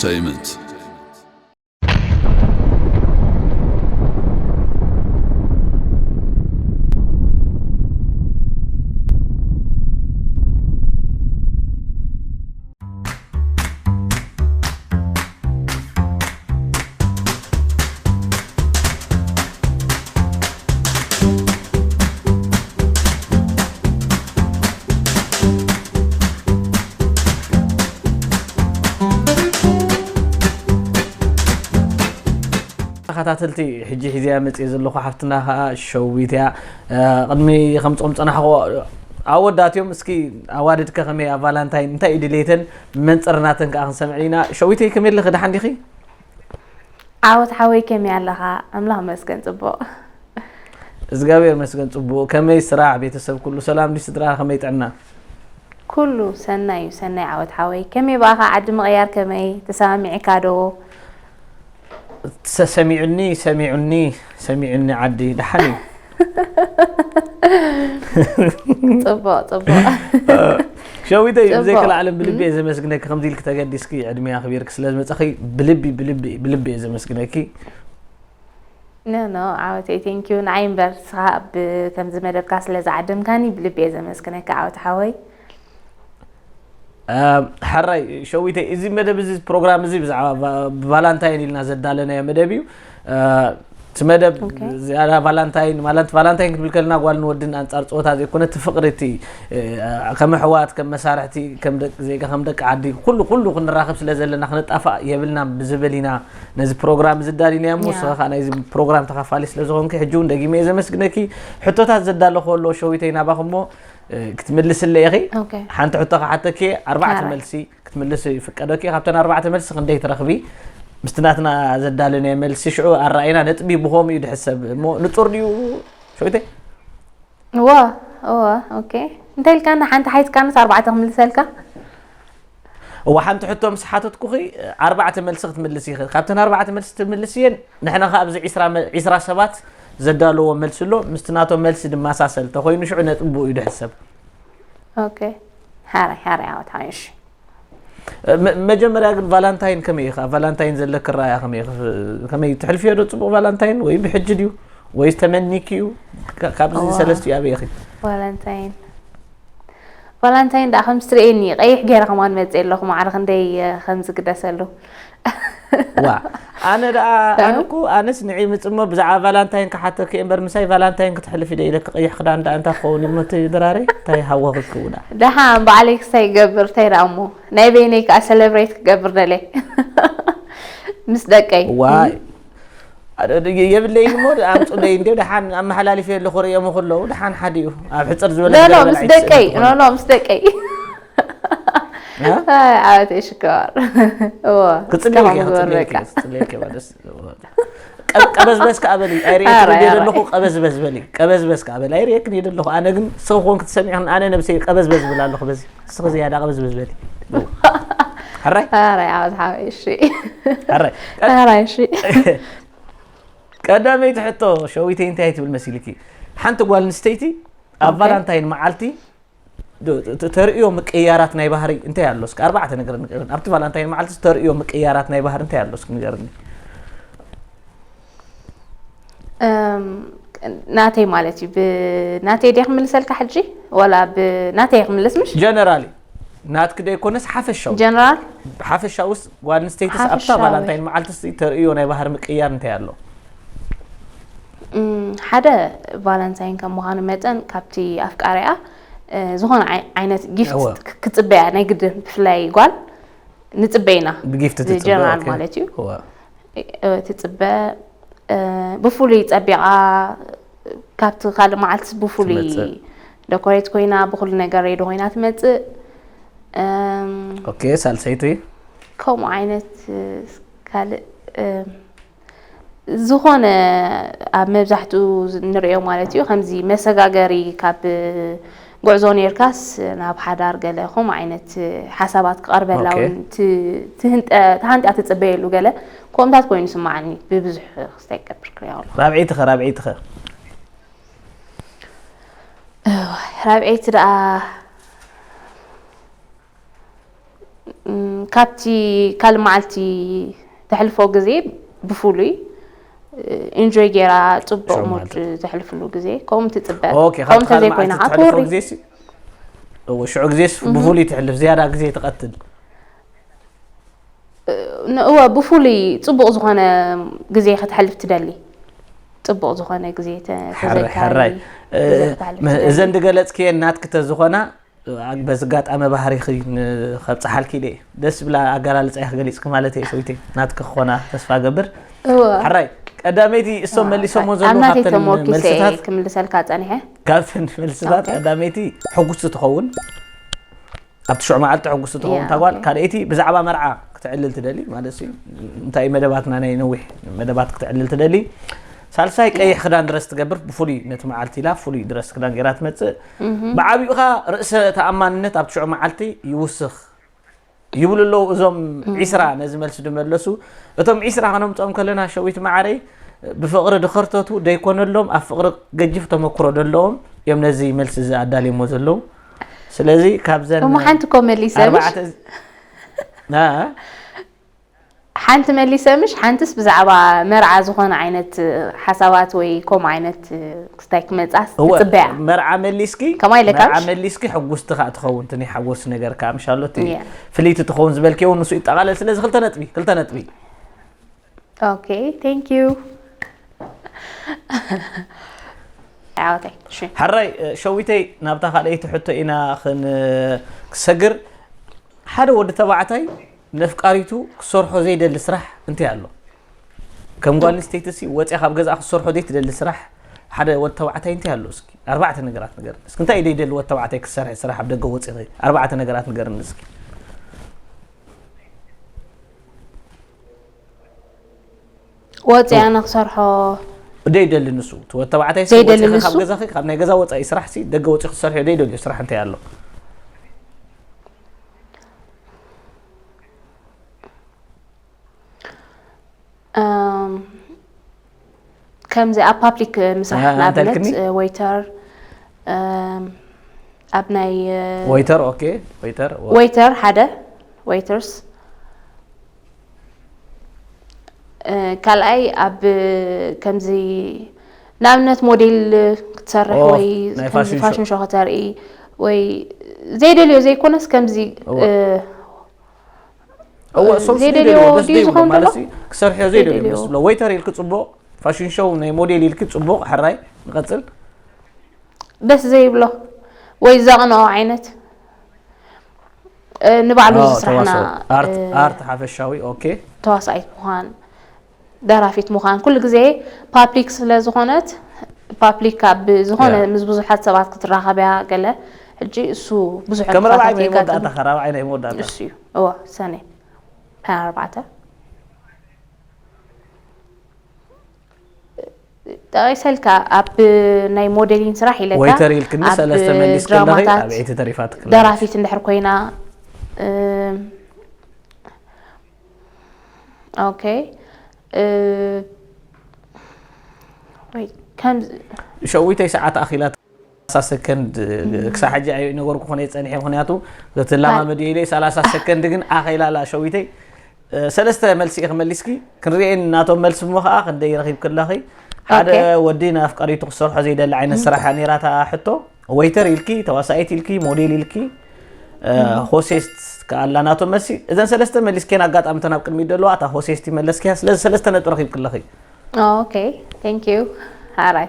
Entertainment. ተኸታተልቲ፣ ሕጂ ሒዘያ መፅየ ዘለኹ ሓፍትና ከዓ ሸዊት እያ። እ፣ ቅድሚ ከምፅኦም ፀናሕኹ ኣወዳት እዮም። እስኪ ኣዋልድከ ከመይ ኣብ ቫላንታይን እንታይ እዩ ድሌተን? መንፅር ናተን ከዓ ክንሰምዕ ኢና። ሸዊተይ ከመይ ኣለኺ? ደሓን ዲኺ? ዓወት ሓወይ ከመይ ኣለኻ? ኣምላኽ መስገን ጽቡቕ። እግዚኣብሔር መስገን ጽቡቕ። ከመይ ስራሕ፣ ቤተሰብ ኩሉ ሰላም ድዩ? ስድራ ከመይ ጥዕና? ኩሉ ሰናይ እዩ፣ ሰናይ ዓወት ሓወይ። ከመይ ብኣኻ ዓዲ ምቕያር ከመይ? ተሰማሚዕካ ዶ? ሰ-፣ ሰሚዑኒ፣ ሰሚዑኒ፣ ሰሚዑኒ ዓዲ። ደሓን እዩ። ጽቡቕ፣ ጽቡቕ። ሸዊተይ፣ ብዘይ ጽቡቕ። ክልዓለም ብልቢ እየ ዘመስግነኪ። ከምዚ ኢልኪ ተገዲስኪ ዕድመ ኣኽቢርኪ ስለ ዝመጻኺ ብልቢ፣ ብልቢ፣ ብልቢ እየ ዘመስግነኪ። ኖ፣ ኖ፣ ዓወተይ፣ ቴንኪዩ። ንዓይ እምበር፣ ንስኻ ብ-፣ ከምዚ መደብካ ስለ ዝዓደምካኒ ብልቢ እየ ዘመስግነካ፣ ዓወት ሓወይ። ኣም፣ ሕራይ ሸዊተይ፣ እዚ መደብ እዚ፣ ፕሮግራም እዚ ብዛዕባ ቫ-፣ ቫላንታይን ኢልና ዘዳለናዮ መደብ እዩ። እ፣ እቲ መደብ ኦኬ። ዝያዳ ቫላንታይን፣ ማለት ቫላንታይን ክንብል ከለና ጓልን ወድን ኣንጻር ጸወታ ዘይኮነ፣ እቲ ፍቕሪ፣ እቲ፣ እ፣ ከም ኣሕዋት፣ ከም መሳርሕቲ፣ ከም ደቂ ዜጋ፣ ከም ደቂ ዓዲ፣ ኩሉ፣ ኩሉ ክንራኸብ ስለ ዘለና ክንጣፋእ የብልናን ብዝብል ኢና ነዚ ፕሮግራም እዚ ኣዳሊናዮ እሞ፣ ያ። ንስኻ ከኣ ናይዚ ፕሮግራም ተኻፋሊ ስለ ዝኾንኪ፣ ሕጂ እውን ደጊመ እየ ዘመስግነኪ። ሕቶታት ዘዳለኹ ኣሎ ሸዊተይ ናባኹ እሞ፣ እ፣ ክትምልስለይ ኢኺ። ኦኬ። ሓንቲ ሕቶ ክሓተኪ እየ፣ ኣርባዕተ ሓራይ። መልሲ ክትምልሲ ይፍቀደኪ። ካብተን ኣርባዕተ መልሲ ክንደይ ትረኽቢ? ምስቲ ናትና ዘዳለናዮ መልሲ ሽዑ ኣረኣኢና። ነጥቢ ብኸምኡ እዩ ድሕሰብ። እሞ ንጹር ድዩ ሸዊተይ? እወ፣ እወ፣ ኦኬ። እንታይ ኢልካኒ? ሓንቲ ሓይትካንስ ኣርባዕተ ክምልሰልካ? እወ፣ ሓንቲ ሕቶ ምስ ሓተትኩኺ ኣርባዕተ መልሲ ክትምልሲ ኢኺ። ካብተን ኣርባዕተ መልሲ ትምልስየን ንሕና ከኣ ኣብዚ ዒስራ መ-፣ ዒስራ ሰባት ዘዳለዎ መልሲ ኣሎ። ምስቲ ናቶም መልሲ ድመሳሰል ተኾይኑ ሽዑ ነጥቢ ብኡ እዩ ድሕሰብ። ኦኬ። ሓራይ፣ ሓራይ ዓወት ሓወይ፣ እሺ። መ-፣ መጀመርያ ግን ቫላንታይን ከመይ ኢኻ? ቫላንታይን ዘለኪ ኣረኣእያ ከመይ ኢኻ? ከመይ ትሕልፍዮ ዶ ጽቡቕ ቫላንታይን ወይ ብሕጂ ድዩ? ወይስ ተመኒክዩ? ካ-፣ ካብዚ እዋ። ሰለስቲኡ ኣበይ ኢኺ? ቫለንታይን። ቫለንታይን ደኣ ከምዚ ትርእየኒ ቀይሕ ገይረ ከማን መፅእ ኣለኹ ማዕረ ክንደይ፣ እ፣ ከም ዝግደሰሉ። ዋ፣ ኣነ ደኣ፣ ኣነ እኮ፣ ኣነስ ንዒ ምጽሞ ብዛዕባ ቫላንታይን ክሓተኪ እምበር ምሳይ ቫላንታይን ክትሕልፊ ዶ ኢለኪ ቀይሕ ክዳን ደኣ እንታይ ክኸውን እዩ እቲ ድራረይ? እንታይ ሃወኽኪ ደኣ? ደሓን ባዕለይ ክሳይ ክገብር እንታይ ደኣ እሞ ናይ በይነይ ከኣ ሰለብሬት ክገብር ደልየ። ምስ ደቀይ። ዋይ። ኣደ-፣ ደ-፣ የብለይን እሞ ኣምጹለይ እንዴ ደሓን ኣመሓላሊፈ ኣለኹ ርእዮም ከለዉ ደሓን ሓዲኡ ኣብ ሕጽር ዝበለ ኖ፣ ኖ፣ ዝበለ ምስ ኣይትስእን ደቀይ። ትኾን። ኖ፣ ኖ፣ ምስ ደቀይ። እ? ኣይ፣ ዓወተይ ሽኮር። እዎ፣ ክጽልየልኪ እስካሁን ክጽልየልኪ ዝበለካ። ክጽልየልኪ ማለት ቀ-፣ ቀበዝበዝ ከኣ በሊ። ኣይርእየክን ኣረ፣ እየ ኣረ። ደለኹ፣ ቀበዝበዝ በሊ። ቀበዝበዝ ከኣ በሊ። ኣይርእየክን እየ ደለኹ። ኣነ ግን ንስኺ ኮንኪ ትሰሚዕክን ኣነ ነብሰይ ቀበዝበዝ ዝብል ኣለኹ በዚ። ንስኺ ዝያዳ ቀበዝበዝ በሊ። ሕራይ? ኣረ፣ ዓወት ሓወይ፣ እሺ። ሕራይ። ኣረ፣ እሺ። ቀዳመይቲ ሕቶ ሸዊተይ እንታይ ትብል መሲልኪ? ሓንቲ ጓል ኣንስተይቲ ኣብ ኦኬ። ቫላንታይን መዓልቲ ዶ-፣ ተ-፣ ተርእዮ ምቅያራት ናይ ባህሪ እንታይ ኣሎ? እስኪ ኣርባዕተ ነገር ንገርኒ። ኣብቲ ቫላንታይን መዓልቲ ተርእዮ ምቅያራት ናይ ባህሪ እንታይ ኣሎ? እስኪ ንገርኒ። እም፣ ናተይ ማለት እዩ። ብናተይ ድየ ክምልሰልካ ሕጂ? ዋላ ብናተይ ክምልስ ምሽ? ጀነራሊ ናትኪ ደይኮነስ ሓፈሻዊ። ጀነራል? ሓፈሻውስ ጓል ኣንስተይትስ ኣብታ ሓፈሻዊ። ቫላንታይን መዓልቲ ተርእዮ ናይ ባህሪ ምቅያር እንታይ ኣሎ? እም፣ ሓደ ቫለንታይን ከም ምዃኑ መጠን ካብቲ ኣፍቃሪኣ፣ እ፣ ዝኾነ ዓይ-፣ ዓይነት ጊፍት እወ። ክ-፣ ክጽበያ ናይ ግድን ብፍላይ ጓል ንጽበ ኢና። ብጊፍት ትጽበ፣ ጀነራል ኦኬ። ማለት እዩ። እወ። እ፣ ትጽበ፣ እ፣ ብፍሉይ ጸቢቓ ካብቲ ካልእ መዓልቲ ብፍሉይ ትመጽእ። ደኮሬት ኮይና ብኹሉ ነገር ሬዲ ኮይና ትመጽእ። እም፣ ኦኬ፣ ሳልሰይቲ? ከምኡ ዓይነት፣ እ፣ ካልእ፣ እ፣ ዝኾነ ኣብ መብዛሕትኡ ንሪኦ ማለት እዩ። ከምዚ መሰጋገሪ ካብ ጉዕዞ ኔርካስ ናብ ሓዳር ገለ ከምኡ ዓይነት ሓሳባት ክቐርበላ ኦኬ። እውን ት-፣ ትህንጠ-፣ ተሃንጥያ ትጽበየሉ ገለ ከምኡታት ኮይኑ ይስምዓኒ። ብብዙሕ ክስታይ ክገብር ክሪኦ ኣለኹ። ራብዐይቲ ኸ፣ ራብዐይቲ ኸ? እዋይ፣ ራብዐይቲ ደኣ፣ እም፣ ካብቲ ካልእ መዓልቲ ተሕልፎ ግዜ ብፍሉይ ኢንጆይ ጌራ ጽቡቕ ሙድ ዘሕልፍሉ ግዜ ከምኡ ትጽበ። ከምኡ ተዘይኮይና ከዓ ትወሪ። ሽዑ ግዜስ ብፍሉይ ትሕልፍ፣ ዝያዳ ግዜ ትቐትል። እወ፣ ብፍሉይ ጽቡቕ ዝኾነ ግዜ ከተሕልፍ ትደሊ። ጽቡቕ ዝኾነ ግዜ ተዘይካሪ እዘን ድገለጽክየን ናትኪ ተዝኾና በዚ ኣጋጣሚ ባህሪኺ ከብፅሓልኪ ኢለ እየ። ደስ ዝብላ ኣገላልፃ ኢኺ ገሊፅኪ ማለት እየ ሸዊተይ። ናትኪ ክኾና ተስፋ እገብር። ሕራይ ቀዳመይቲ እሶም መሊሶሞ ዘለዉ ካብተን መልስታት ክምልሰልካ ፀኒሐ። ካብተን መልስታት ቀዳመይቲ ሕጉስቲ ትኸውን ኣብቲ ሽዑ መዓልቲ ሕጉስቲ ትኸውን እታ ጓል። ካልኣይቲ ብዛዕባ መርዓ ክተዕልል ትደሊ ማለት እዩ። እንታይ መደባትና ናይ ነዊሕ መደባት ክተዕልል ትደሊ። ሳልሳይ ቀይሕ ክዳን ድረስ ትገብር ብፍሉይ ነቲ መዓልቲ ኢላ ፍሉይ ድረስ ክዳን ገይራ ትመፅእ። ብዓቢኡ ኸዓ ርእሰ ተኣማንነት ኣብቲ ሽዑ መዓልቲ ይውስኽ ይብሉ ኣለዉ እዞም ዒስራ ነዚ መልሲ ዝመለሱ። እቶም ዒስራ ከነምፅኦም ከለና ሸዊት መዓረይ ብፍቕሪ ድኸርተቱ ደይኮነሎም ኣብ ፍቕሪ ገጅፍ ተመክሮ ደለዎም እዮም ነዚ መልሲ እዚ ኣዳልዮሞ ዘለዉ። ስለዚ ካብዘን እሞ ሓንቲ እኮ መሊሰ ምሽ ሓንቲ መሊሰ ምሽ ሓንትስ ብዛዕባ መርዓ ዝኾነ ዓይነት ሓሳባት ወይ ከምኡ ዓይነት ክስታይ ክመጻስ ትጽበያ? መርዓ መሊስኪ ከማይ ኢለካ መርዓ መሊስኪ ሕጉስቲ ከዓ ትኸውን እቲ ናይ ሓጎስ ነገር ከዓ ምሽ ኣሎ እቲ ፍልይቲ ትኸውን ዝበልኪ እውን ንሱ ይጠቓለል። ስለዚ ክልተ ነጥቢ ክልተ ነጥቢ Okay, thank you. ዓወተይ እሺ። ሕራይ ሸዊተይ ናብታ ካልኣይቲ ሕቶ ኢና ክን ክሰግር። ሓደ ወዲ ተባዕታይ ነፍቃሪቱ ክሰርሖ ዘይደሊ ስራሕ እንታይ ኣሎ? ከም ጓል ኣንስተይቲ ሲ ወፂኣ ካብ ገዛኣ ክሰርሖ ዘይትደሊ ስራሕ ሓደ ወዲ ተባዕታይ እንታይ ኣሎ? እስኪ ኣርባዕተ ነገራት ንገርኒ እስኪ። እንታይ እዩ ዘይደሊ ወዲ ተባዕታይ ክሰርሕ ስራሕ ኣብ ደገ ወፂኺ ኣርባዕተ ነገራት ንገርኒ እስኪ። ወፂኣ ንክሰርሖ ደይደሊ ንሱ እቲ ወተባዕታይ ሲ ዘይደሊ ወፂኺ ንሱ? ካብ ገዛኺ ካብ ናይ ገዛ ወፃኢ ስራሕ ሲ ደገ ወፂ ክሰርሕ ደይደልዮ ስራሕ እንታይ ኣሎ? እም፣ ከምዚ ኣብ ፓብሊክ ምስራሕ እ፣ እንታይ ንኣብነት ኢልክኒ? እ፣ ዌይተር እም፣ ኣብ ናይ እ፣ ወይተር ኦኬ ወይተር ወ- ዌይተር ሓደ ዌይተርስ ካልኣይ ኣብ ከምዚ ንኣብነት ሞዴል ክትሰርሕ ወይ ፋሽን ሾ ከተርኢ ወይ ዘይደልዮ ዘይኮነስ ከምዚ እወ ሶም ዘይደልዮ ድዩ ዝኸውን ማለት ክሰርሕዮ ዘይደልዮ ደስ ዝብሎ ወይተር ኢልክ ፅቡቕ ፋሽን ሾው ናይ ሞዴል ኢልክ ፅቡቕ ሕራይ ንቐፅል ደስ ዘይብሎ ወይ ዘቕንኦ ዓይነት ንባዕሉ ዝስራሕና ኣርት ሓፈሻዊ ኦኬ ተዋሳኢት ምዃን ደራፊት ምዃን ኩሉ ግዜ ፓብሊክ ስለ ዝኾነት ፓብሊክ ኣብ ዝኾነ ምስ ብዙሓት ሰባት ክትራኸብያ ገለ ሕጂ እሱ ብዙሕ ከም ራብዓይ ናይ መወዳእታ ራብዓይ ናይ መወዳእታ እሱ እዩ እዎ ሰኔ ሃያ ኣርባዕተ ጠቒሰልካ ኣብ ናይ ሞዴሊን ስራሕ ኢለካ ወይተር ኢልክኒ ኣብ ሰለስተ መሊስኪ ኣለኺ ድራማታት ኣበይቲ ተሪፋትኪ ደራፊት እንድሕር ኮይና እም፣ ኦኬ እ፣ ወይ ከም ሸዊተይ ሰዓት ኣኺላ ሰላሳ ሰከንድ ክሳብ ሕጂ ኣይነገርኩ ኮነ ፀኒሐ ምክንያቱ ክትላማመድ ኢለ ሰላሳ ሰከንድ ግን ኣኸይላላ ሸዊተይ ሰለስተ መልሲ ኢኺ መሊስኪ ክንሪኤን ናቶም መልሲ እሞ ከዓ ክንደይ ረኺብክለኺ ሓደ ወዲ ንኣፍቃሪቱ ክሰርሖ ዘይደሊ ዓይነት ስራሕ እያ ነይራ እታ ሕቶ ወይተር ኢልኪ ተዋሳኢት ኢልኪ ሞዴል ኢልኪ ሆሴስት ከኣላ ናቶም መልሲ እዘን ሰለስተ መሊስኬን ኣጋጣሚ ተን ኣብ ቅድሚት ዘለዋ እታ ሆሴስት ይመለስኪያ ስለዚ ሰለስተ ነጥቢ ረኺብክለኺ ኦኬ thank you ሓራይ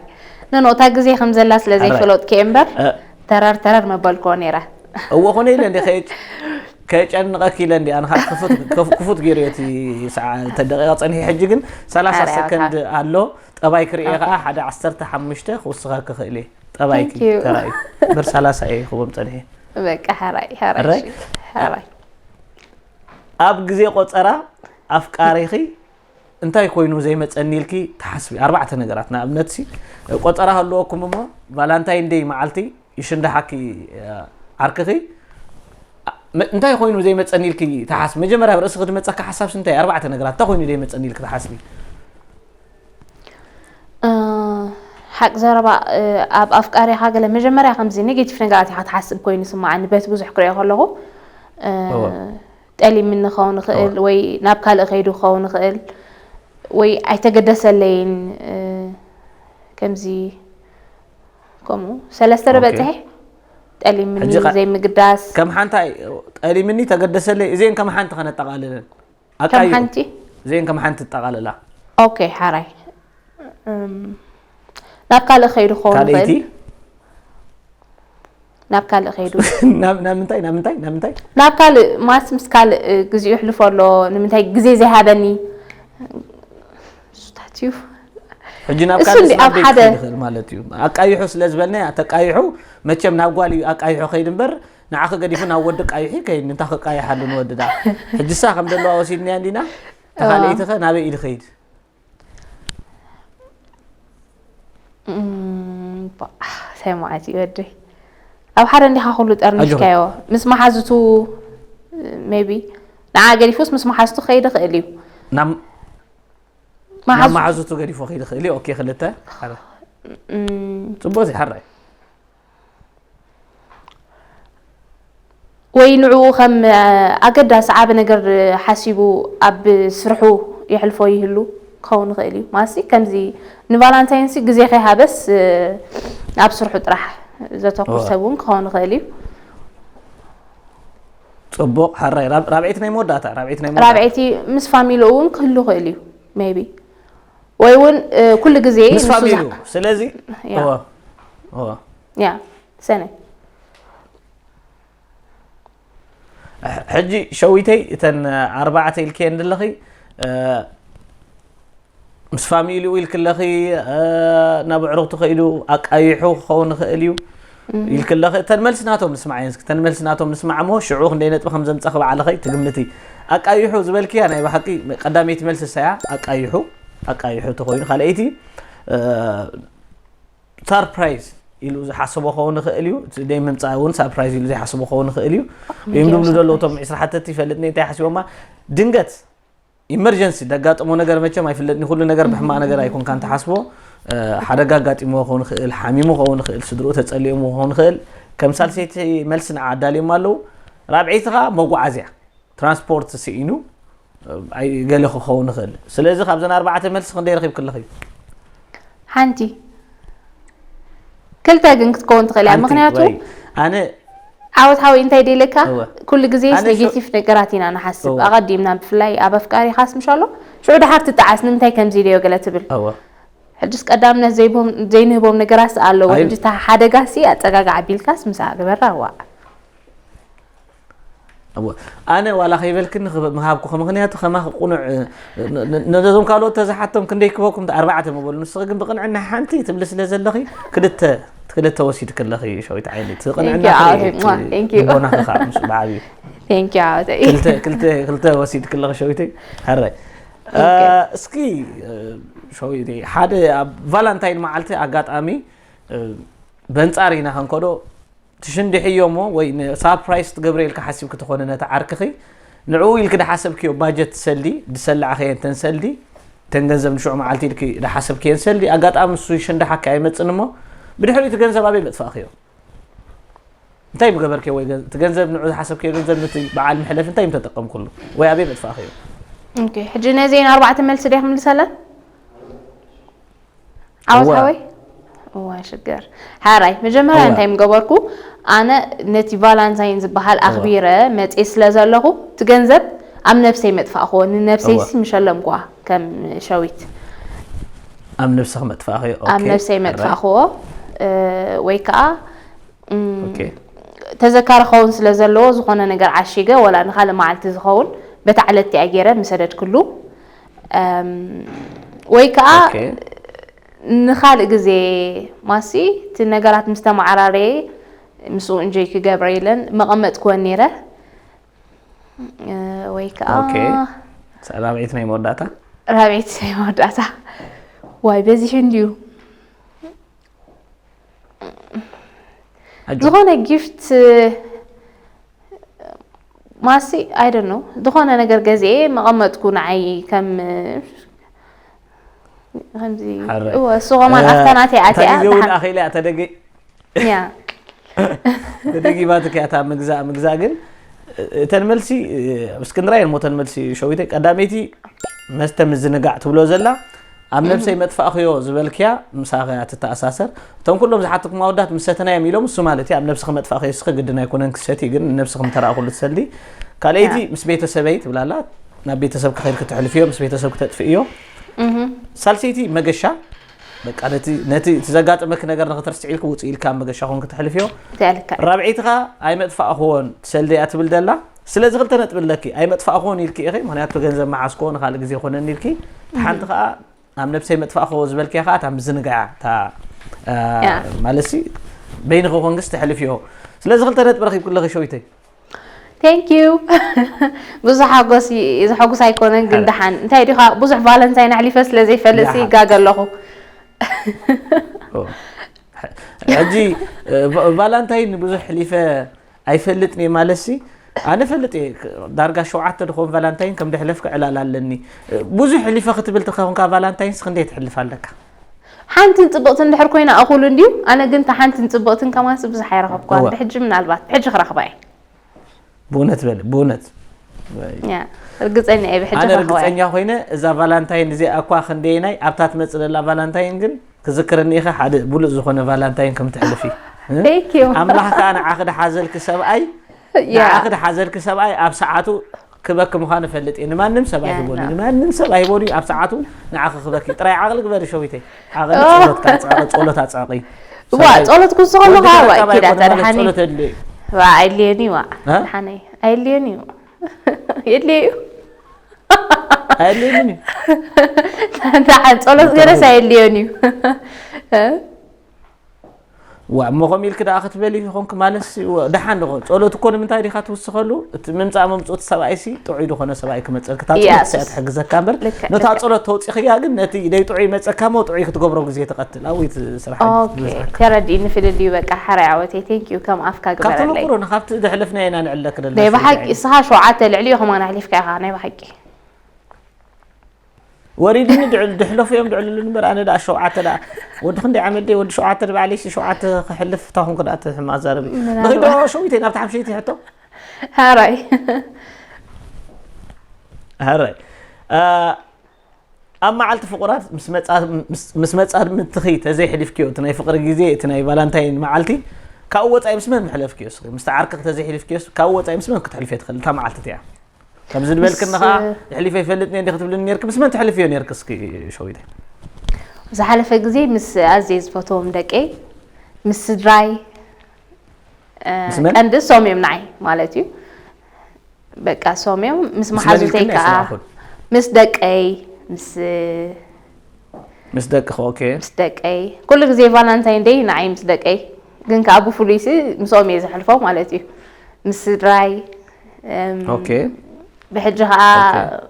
ኖኖ እታ ግዜ ከም ዘላ ስለ ዘይፈለጥኪ እምበር ተረር ተረር መበልኮ ነይረ እዎ ኮነ ኢለ እንዲ ከየጨንቐኪ ኢለ እንዲ ኣነ ክፉት ገይሩ እቲ ሰዓ ተደቂቐ ፀኒሑ ሕጂ ግን ሰላሳ ሰከንድ ኣሎ ጠባይ ክርእየ ከዓ ሓደ ዓሰርተ ሓሙሽተ ክውስኸኪ ክእል እየ ጠባይኪ ተራእዩ በር ሰላሳ እየ ክቦም ፀኒሐ በቃ ሓራይ ሓራይ ኣብ ግዜ ቆፀራ ኣፍቃሪኺ እንታይ ኮይኑ ዘይመፀኒ ኢልኪ ትሓስቢ ኣርባዕተ ነገራት ንኣብነትሲ ቆፀራ ሃለወኩም እሞ ቫላንታይን ደይ መዓልቲ ይሽንዳሓኪ ዓርክኺ እንታይ ኮይኑ ዘይመፀኒ ኢልኪ ትሓስቢ መጀመርያ ኣብ ርእስኺ ዝመፀካ ሓሳብሲ እንታይ ኣርባዕተ ነገራት እንታይ ኮይኑ ዘይመፀኒ ኢልኪ ትሓስቢ ሓቂ ዘረባ ኣብ ኣፍቃሪኻ ገለ መጀመርያ ከምዚ ኔጌቲቭ ነገራት ኢኻ ትሓስብ ኮይኑ ስማዓኒ በቲ ብዙሕ ክሪኦ ከለኹ ጠሊምኒ ክኸውን ይኽእል ወይ ናብ ካልእ ከይዱ ክኸውን ይኽእል ወይ ኣይተገደሰለይን። ከምዚ ከምኡ ሰለስተ ዶ በፅሐ? ጠሊምኒ ዘይምግዳስ። ከም ሓንቲ ጠሊምኒ ተገደሰለይ እዚን ከም ሓንቲ ከነጠቓልለን። ኣቃይሑ። ሓንቲ? እዚን ከም ሓንቲ ጠቓልላ። ኦኬ ሓራይ። ናብ ካልእ ከይዱ ክኸውን ይኽእል። ናብ ካልእ ከይዱ ናብ ምንታይ ናብ ምንታይ ናብ ምንታይ ናብ ካልእ ማስ ምስ ካልእ ግዜኡ ይሕልፎ ኣሎ። ንምንታይ ግዜ ዘይሃበኒ? ሱታት እዩ። ሕጂ ናብ ካልእ ኣብ ሓደ ይኽእል ማለት እዩ። ኣቃይሑ ስለ ዝበልና ተቃይሑ መቸም ናብ ጓል እዩ ኣቃይሑ ከይድ እምበር ንዓኺ ገዲፉ ናብ ወዲ ቃይሑ ከይድ ንታ ክቃይሓሉ ንወዲ ዳ ሕጂ ሳ ከም ዘለዋ ወሲድናያ እንዲና ተኻልኢትኸ ናበይ ኢድ ኸይድ ሰማዕቲ ወደይ ኣብ ሓደ እንዲኻ ኩሉ ጠርኒፍካዮ ምስ መሓዝቱ ሜቢ ንዓ ገዲፉስ ምስ መሓዝቱ ክኸይድ ይኽእል እዩ። ናብ መሓዝቱ ገዲፎ ክይድ ይኽእል እዩ። ኦኬ ክልተ ጽቡቅ እዚ ሓራይ ወይ ንዕኡ ከም ኣገዳሲ ዓቢ ነገር ሓሲቡ ኣብ ስርሑ የሕልፎ ይህሉ ክኸውን ይኽእል እዩ። ማሲ ከምዚ ንቫላንታይንሲ ግዜ ከይሃበስ ኣብ ስርሑ ጥራሕ ዘተኩር ሰብ እውን ክኸውን ይኽእል እዩ። ጽቡቕ ሓራይ ራብዐይቲ ናይ መወዳእታ ራብዐይቲ ናይ መወዳእታ ራብዐይቲ ምስ ፋሚሊ እውን ክህሉ ይኽእል እዩ maybe ወይ እውን ኩሉ ግዜ ምስ ፋሚሊ ስለዚ ያ ሰነ ሕጂ ሸዊተይ እተን ኣርባዕተ ኢልክየን ዘለኺ ምስ ፋሚሊኡ ኢልክለኺ ናብ ኣዕሩኽቲ ከይዱ ኣቃይሑ ክኸውን ይኽእል እዩ ኢልክለኺ እተን መልሲ ናቶም ንስማዕ እየን እስኪ እተን መልሲ ናቶም ንስማዕ እሞ ሽዑ ክንደይ ነጥቢ ከም ዘምፀኺ ባዕልኸይ ትግምቲ ኣቃይሑ ዝበልክያ ናይ ብሓቂ ቀዳመይቲ መልሲ እሳያ ኣቃይሑ ኣቃይሑ ተኾይኑ ካልኣይቲ ሳርፕራይዝ ኢሉ ዝሓስቦ ክኸውን ይኽእል እዩ። እቲ ደይ ምምፃእ እውን ሳርፕራይዝ ኢሉ ዘይሓስቦ ክኸውን ይኽእል እዩ። እዮም ድብሉ ዘለዉ እቶም ዕስራ ሓተቲ ይፈልጥኒ እንታይ ሓሲቦማ ድንገት ኢመርጀንሲ ደጋጠሞ ነገር መቸም ኣይፍለጥኒ ኩሉ ነገር ብሕማቕ ነገር ኣይኮንካ እንተሓስቦ ሓደጋ ኣጋጢሞ ክኸውን ይኽእል፣ ሓሚሙ ክኸውን ይኽእል፣ ስድርኡ ተፀሊኦሞ ክኸውን ይኽእል። ከም ሳልሰይቲ መልሲ ንዓ ኣዳልዮም ኣለዉ። ራብዐይቲ ከዓ መጓዓዝያ ትራንስፖርት ስኢኑ ገለ ክኸውን ይኽእል። ስለዚ ካብዘን ኣርባዕተ መልሲ ክንደይ ረኺብኪ ኣለኺ? ሓንቲ ክልተ ግን ክትከውን ትኽእል እያ። ምክንያቱ ኣነ ዓወት ሓወይ እንታይ ደለካ ኩሉ ግዜ ኔጌቲቭ ነገራት ኢና ንሓስብ። ኣቐዲምና ብፍላይ ኣብ ኣፍቃሪኻስ ምሻሎ ሽዑ ድሓር ትጠዓስ ንምንታይ ከምዚ ኢለዮ ገለ ትብል። ሕጅስ ቀዳምነት ዘይንህቦም ነገራት ኣለዎ። ሕጂ ሓደጋሲ ኣፀጋጋ ዓቢልካስ ምስኣ ግበራ ዋዕ ኣነ ዋላ ከይበልክኒ ምሃብኩ ምክንያቱ ከማኺ ቁኑዕ ነዞም ካልኦት ተዝሓቶም ክንደይ ክበኩም ኣርባዕተ ምበሉ ንስኺ ግን ብቅንዕና ሓንቲ ትብሊ ስለ ዘለኺ ክልተ ክልተ ወሲድኪ ኣለኺ ሸዊት ዓይኒ ትቅንዕና ልቦናኺ ከዓ ምስ ብዓብዩ ክልተ ወሲድኪ ኣለኺ ሸዊተይ ሕራይ እስኪ ሸዊተይ ሓደ ኣብ ቫላንታይን መዓልቲ ኣጋጣሚ በንፃር ኢና ከንከዶ ትሽንድሕዮ እሞ ወይ ሳርፕራይዝ ትገብረ ኢልካ ሓሲብኪ ተኾነ ነቲ ዓርክኺ ንዕኡ ኢልኪ ድሓሰብክዮ ባጀት ሰልዲ ድሰላዕኸየን ተን ሰልዲ ተን ገንዘብ ንሽዑ መዓልቲ ኢልኪ ድሓሰብክየን ሰልዲ ኣጋጣሚ ንሱ ይሽንድሓኪ ኣይመፅን እሞ ብድሕሪኡ እቲ ገንዘብ ኣበይ መጥፋእኽዮ እንታይ ምገበርክዮ ወይ እቲ ገንዘብ ንዑ ዝሓሰብክዮ ገንዘብ ነቲ በዓል መሕለፊ እንታይ ምተጠቀምኩሉ ወይ ኣበይ መጥፋእኽዮ ሕጂ ነዚአን ኣርባዕተ መልሲ ዲያ ክምልሰለን ዓወት ሓወይ እዋ ሽገር ሓራይ መጀመርያ እንታይ ምገበርኩ ኣነ ነቲ ቫላንታይን ዝበሃል ኣኽቢረ መፅእ ስለ ዘለኹ እቲ ገንዘብ ኣብ ነብሰይ መጥፋእክዎ ንነብሰይሲ ምሸለምኩዋ ከም ሸዊት ኣብ ነብስኺ መጥፋእኽዮ ኣብ ነብሰይ መጥፋእክዎ ወይ ከዓ ተዘካሪ ኸውን ስለ ዘለዎ ዝኾነ ነገር ዓሺገ ወላ ንካልእ መዓልቲ ዝኸውን በታ ዕለት እቲኣ ገይረ ምሰደድክሉ ወይ ከዓ ንካልእ ግዜ ማሲ እቲ ነገራት ምስ ተመዓራረየ ምስኡ እንጆይ ክገብረ ኢለን መቐመጥክወን ነይረ ወይ ከዓ ራብዒት ናይ መወዳእታ ራብዒት ናይ መወዳእታ ዋይ በዚሑ እንድዩ ዝኾነ ጊፍት ማሲ I don't know ዝኾነ ነገር ገዚኤ መቐመጥኩ ንዓይ ከም ከምዚ እወ እሱ ከማን ኣብታ ናተይ ኣትያ እውን ኣኺለ ተደጊ ያ ተደጊባትክ ያታ ምግዛእ ምግዛእ ግን እተን መልሲ እስክንድራ እየን ሞ እተን መልሲ ሸዊተይ። ቀዳመይቲ መስተ ምዝንጋዕ ትብሎ ዘላ ኣብ ነብሰይ መጥፋእኽዮ ዝበልክያ ምሳኸ እያ ትተኣሳሰር። እቶም ኩሎም ዝሓትኩም ኣወዳት ምስ ሰተናዮም ኢሎም እሱ ማለት እዩ ኣብ ነብስኺ መጥፋእኽዮ እስኺ ግድን ኣይኮነን ክሰቲ ግን ነብስኺ ምተራእኹሉ ትሰልዲ። ካልኣይቲ ምስ ቤተሰበይ ትብላላ ናብ ቤተሰብ ክኸይድ ክትሕልፍዮ ምስ ቤተሰብ ክተጥፍእዮ። ሳልሰይቲ መገሻ በቃ ነቲ ነቲ እቲ ዘጋጠመኪ ነገር ንክትርስዒ ኢልኪ ውፅእ ኢልካ መገሻ ኮን ክትሕልፍዮ። ራብዐይቲ ኸዓ ኣይመጥፋእኽዎን ትሰልዲ እያ ትብል ዘላ። ስለዚ ክልተ ነጥቢ ኣለኪ ኣይመጥፋእኽዎን ኢልኪ ኢኺ ምክንያቱ ገንዘብ መሓዝክዎ ንካልእ ግዜ ኮነኒ ኢልኪ። ሓንቲ ኸዓ ኣብ ነብሰይ መጥፋእኽዎ ዝበልክያ ኸዓ እታ ምዝንጋያ እታ ማለትሲ በይንኺ ኮንክስ ትሕልፍዮ። ስለዚ ክልተ ነጥቢ ረኺብኪ ኣለኺ ሸዊተይ። Thank you። ብዙሕ ሓጎስ ዘሐጉስ ኣይኮነን ግን ደሓን እንታይ ዲኻ ብዙሕ ቫለንታይን ኣሕሊፈ ስለ ዘይፈልጥ ይጋገ ኣለኹ። ሕጂ ቫላንታይን ብዙሕ ሕሊፈ ኣይፈልጥን እየ ማለትሲ ኣነ ፈልጥ እየ ዳርጋ ሸውዓተ ድኾን ቫላንታይን ከም ደሕለፍክ ዕላል ኣለኒ። ብዙሕ ሕሊፈ ክትብል ተኾንካ ቫላንታይንስ ክንደይ ትሕልፍ ኣለካ? ሓንትን ፅብቕትን ድሕር ኮይና እኹል እንድዩ። ኣነ ግን ሓንትን ፅብቕትን ከማንስ ብዙሕ ኣይረኸብኳን። ብሕጂ ምናልባት ብሕጂ ክረኽባ እየ። ብእውነት በል ብእውነት ርግፀኛ እየ ብሕጂ ኣነ ርግፀኛ ኮይነ እዛ ቫላንታይን እዚኣ እኳ ክንደየናይ ኣብታ ትመፅእ ዘላ ቫላንታይን ግን ክዝክረኒ ኢኸ ሓደ ብሉፅ ዝኾነ ቫላንታይን ከም ትሕልፊ ኣምላኽ ከዓ ንዓኺ ድሓዘልኪ ሰብኣይ ንዓኺ ድሓዘልኪ ሰብኣይ ኣብ ሰዓቱ ክበኪ ምዃኑ እፈልጥ እየ። ንማንም ሰብ ኣይህቦን እዩ። ንማንም ሰብ ኣይህቦን እዩ። ኣብ ሰዓቱ ንዓኺ ክበኪ ጥራይ ዓቕሊ ግበሪ ሸዊተይ። ዓቕሊ ጸሎት ኣጽዕቂ፣ ጸሎት ኣጽዕቂ። ዋ ጸሎት ኩሱ ከለኻ ዋ ኪዳ ጸድሓኒ። ዋ ኣይልየኒ ዋ ጸድሓነይ ኣይልየኒ እዩ። የድልየ እዩ። ኣይልየኒ እዩ። ደሓን ጸሎት ገረስ ኣየድልዮን እዩ። ዋ እሞ ከም ኢልክ ደኣ ክትበሊ ኮንክ ማለትሲ ደሓን ዶ ጸሎት እኮ ንምንታይ ዲኻ ትውስኸሉ እቲ ምምጻእ መምጽኡ እቲ ሰብኣይሲ ጥዑይ ዝኾነ ሰብኣይ ክመጸልክ እታ ጸሎት እያ ትሕግዘካ እምበር ነታ ጸሎት ተውጺኽያ ግን ነቲ ደይ ጥዑይ ይመጸካ እሞ ጥዑይ ክትገብሮ ግዜ ትቐትል ኣብኡ እቲ ስራሕ ተረዲእኒ ፍልልዩ በቃ ሓራይ ዓወተይ thank you ከም ኣፍካ ግበረለይ ካብቲ ንቁሩን ካብቲ ዘሕለፍናዮ ኢና ንዕለክ ደለና ናይ ብሓቂ እስኻ ሸውዓተ ልዕሊኡ ከማን ኣሕሊፍካ ኢኻ ናይ ብሓቂ ወሪድኒ ድሕለፉ እዮም ድዕልሉ ንበር ኣነ ደኣ ሸውዓተ ደኣ ወዲ ክንደይ ዓመት ደይ ወዲ ሸውዓተ ድባዕለይሲ ሸውዓተ ክሕልፍ ታኹንኩ ደኣ ትሕማ ዛረብ ንኺዶ ሸዊተይ ናብቲ ሓምሸይቲ ሕቶ ሃራይ ሃራይ ኣብ መዓልቲ ፍቑራት ምስ መጻምድትኺ ተዘይሕሊፍክዮ እቲ ናይ ፍቕሪ ግዜ እቲ ናይ ቫላንታይን መዓልቲ ካብኡ ወጻኢ ምስ መን ምሕለፍክዮ እስኺ ምስቲ ዓርክኺ ተዘይሕሊፍክዮ ካብኡ ወጻኢ ምስ መን ክትሕልፍዮ ትኽእል እታ መዓልቲ እቲኣ ከምዚ ዝበልክኒ ከዓ የሕሊፈ ይፈልጥ ነየ እንዲ ክትብልኒ ነርኪ ምስ መን ትሕልፍዮ ነርኪ እስኪ ሸዊተይ ዝሓለፈ ግዜ ምስ ኣዝየ ዝፈትዎም ደቀይ ምስ ስድራይ ቀንዲ እሶም እዮም ንዓይ ማለት እዩ በቃ እሶም እዮም ምስ መሓዙተይ ከዓ ምስ ደቀይ ምስ ምስ ደቅኺ ኦኬ ምስ ደቀይ ኩሉ ግዜ ቫላንታይን ደይ ንዓይ ምስ ደቀይ ግን ከዓ ብፍሉይሲ ምስኦም እየ ዘሕልፎ ማለት እዩ ምስ ስድራይ ኦኬ ብሕጂ ከዓ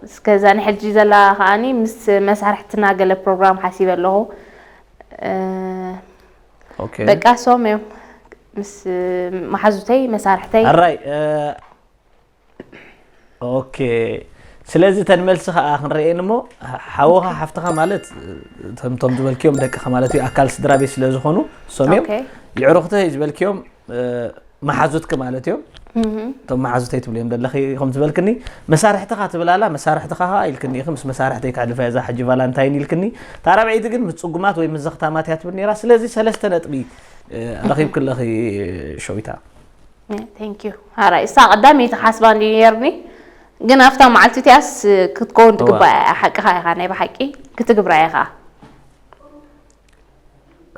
እስከዛ ንሕጂ ዘላ ከዓኒ ምስ መሳርሕትና ገለ ፕሮግራም ሓሲበ ኣለኹ ኦኬ በቃ ሶም እዮም ምስ መሓዙተይ መሳርሕተይ ኣራይ ኦኬ ስለዚ እተን መልሲ ከዓ ክንረአየን እሞ ሓውኻ ሓፍትኻ ማለት እቶም ዝበልክዮም ደቅኻ ማለት እዩ ኣካል ስድራ ቤት ስለ ዝኾኑ እሶም እዮም የዕሩኽተይ ዝበልክዮም መሓዙትኪ ማለት እዮም እቶም መሓዙተይ ትብልዮም ዘለኺ ከም ዝበልክኒ መሳርሕትኻ ትብላላ መሳርሕትኻ ከዓ ኢልክኒ ኢኺ ምስ መሳርሕተይ ከሕልፋ እዛ ሕጂ ቫላንታይን ኢልክኒ እታ ራብዐይቲ ግን ምስ ፅጉማት ወይ ምስ ዘኽታማት እያ ትብል ነይራ ስለዚ ሰለስተ ነጥቢ ረኺብኪ ኣለኺ ሸዊታ Thank you ሓራይ እሳ ቀዳመይቲ ክሓስባ እንዲ ነርኒ ግን ኣብታ መዓልቲ እቲኣስ ክትከውን ትግባእ እያ ሓቅኻ ኢኻ ናይ ብሓቂ ክትግብራ ኢኻ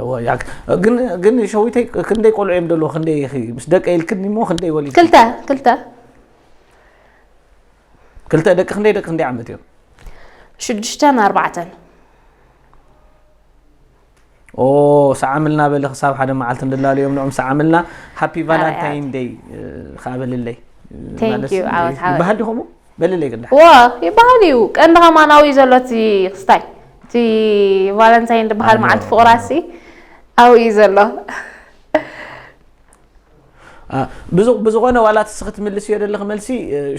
እወ፣ ያክ-፣ ግን ግን ሸዊተይ ክንደይ ቆልዑ እዮም ደለዎ ክንደይ ኢኺ ምስ ደቀ ኢልክኒ እሞ ክንደይ ወሊድ ክልተ ክልተ ክልተ ደቂ ክንደይ ደቂ ክንደይ ዓመት እዮም ሽዱሽተን ኣርባዕተን ኦ ሰዓምልና በሊ ክሳብ ሓደ መዓልቲ እንድላለዮም ንዑም ሰዓምልና ሃፒ ቫላንታይን ደይ ከዓ በልለይ Thank you ዓወት ሓወይ ይበሃል ድኸሙ በልለይ ቅዳ ዋ ይበሃል እዩ ቀንዲ ከማን ኣብኡ እዩ ዘሎ እቲ ክስታይ እቲ ቫለንታይን ዝበሃል መዓልቲ ፍቕራሲ ኣብኡ እዩ ዘሎ ብዝኾነ ዋላ ትስኺ ትምልስዮ ዘለኺ መልሲ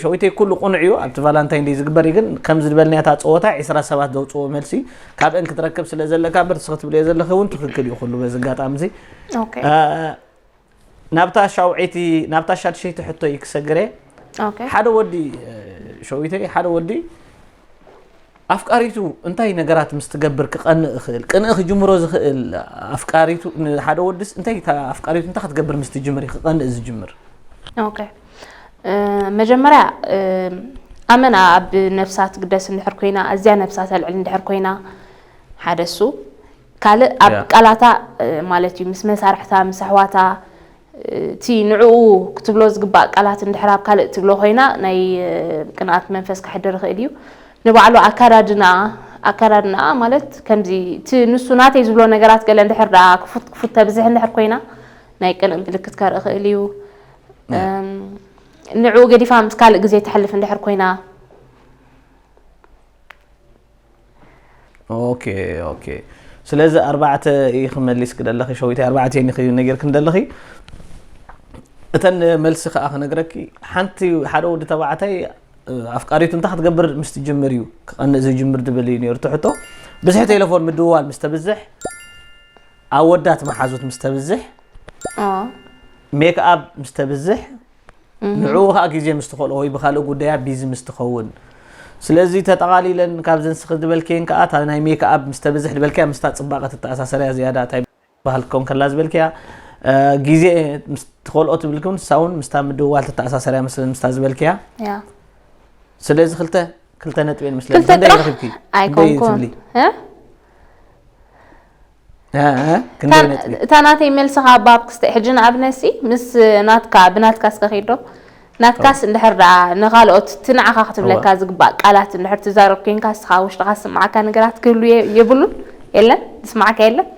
ሸዊተይ ኩሉ ቁኑዕ እዩ ኣብቲ ቫላንታይን ደይ ዝግበር እዩ ግን ከምዚ ዝበልናያ እታ ፀወታ ዒስራ ሰባት ዘውፅዎ መልሲ ካብአን ክትረክብ ስለ ዘለካ እምበር ትስኺ ትብልዮ ዘለኺ እውን ትኽክል እዩ ኩሉ በዚ ኣጋጣሚ እዚ ናብታ ሻውዐይቲ ናብታ ሻድሸይቲ ሕቶይ ክሰግር እየ ሓደ ወዲ ሸዊተይ ሓደ ወዲ ኣፍቃሪቱ እንታይ ነገራት ምስ ትገብር ክቐንእ ይኽእል? ቅንእ ክጅምሮ ዝኽእል ኣፍቃሪቱ ንሓደ ወድስ እንታይ ኣፍቃሪቱ እንታይ ክትገብር ምስ ትጅምር ክቐንእ ዝጅምር? ኦኬ መጀመርያ ኣመና ኣብ ነፍሳ ትግደስ እንድሕር ኮይና ኣዝያ ነፍሳ ተልዕል እንድሕር ኮይና ሓደ እሱ ካልእ ኣብ ቃላታ ማለት እዩ ምስ መሳርሕታ ምስ ኣሕዋታ እቲ ንዕኡ ክትብሎ ዝግባእ ቃላት እንድሕር ኣብ ካልእ ትብሎ ኮይና ናይ ቅንኣት መንፈስ ክሕድር ይኽእል እዩ ንባዕሉ ኣካዳድና ኣካዳድና ማለት ከምዚ እቲ ንሱ ናተይ ዝብሎ ነገራት ገለ እንድሕር ደኣ ክፉት ክፉት ተብዝሕ እንድሕር ኮይና ናይ ቅንእ ምልክት ከርኢ ይኽእል እዩ ንዕኡ ገዲፋ ምስ ካልእ ግዜ ትሕልፍ እንድሕር ኮይና ኦኬ ኦኬ ስለዚ ኣርባዕተ ኢኺ መሊስኪ ደለኺ ሸዊተይ ኣርባዕተ ኢኺ ነጊርክን ደለኺ እተን መልሲ ከዓ ክነግረኪ ሓንቲ ሓደ ወዲ ተባዕታይ ኣፍቃሪቱ እንታይ ክትገብር ምስ ትጅምር እዩ ክቐንእ ዝጅምር ትብል እዩ ነሩ ትሕቶ ብዝሒ ቴሌፎን ምድውዋል ምስ ተብዝሕ ኣወዳት መሓዙት ምስ ተብዝሕ ሜክኣብ ምስ ተብዝሕ ንዕኡ ከዓ ግዜ ምስ ትኸልኦ ወይ ብካልእ ጉዳያ ቢዚ ምስ ትኸውን ስለዚ ተጠቓሊለን ካብዘን ስኺ ዝበልክየን ከዓ እታ ናይ ሜክኣብ ምስ ተብዝሕ ዝበልክያ ምስታ ፅባቐ ትተኣሳሰርያ ዝያዳ እንታይ ባህል ክትከውን ከላ ዝበልክያ ግዜ ምስ ትኸልኦ ትብልክን ንሳ እውን ምስታ ምድውዋል ትተኣሳሰርያ መስለን ምስታ ዝበልክያ ስለዚ ክልተ ክልተ ነጥቢ እየን መስለኒ ክልተ ክንደይ ጥራሕ ረኺብኪ? ክንደይ ኣይኮንኩን ትብሊ? እ? እ፣ እ፣ ክንደይ እታ- ነጥቢ? እታ ናተይ መልሲ ከዓ ባብ ክስተ ሕጂ ንኣብነሲ ምስ ናትካ ብናትካ እስከ ኸይዶ ናትካስ እንድሕር ደኣ ንኻልኦት እቲ ንዓኻ ክትብለካ እዋ። ዝግባእ ቃላት እንድሕር ትዛረብ ኮንካ እስኻ ውሽጥኻ ዝስምዓካ ነገራት ክህሉ የ- የብሉን የለን ዝስምዓካ የለን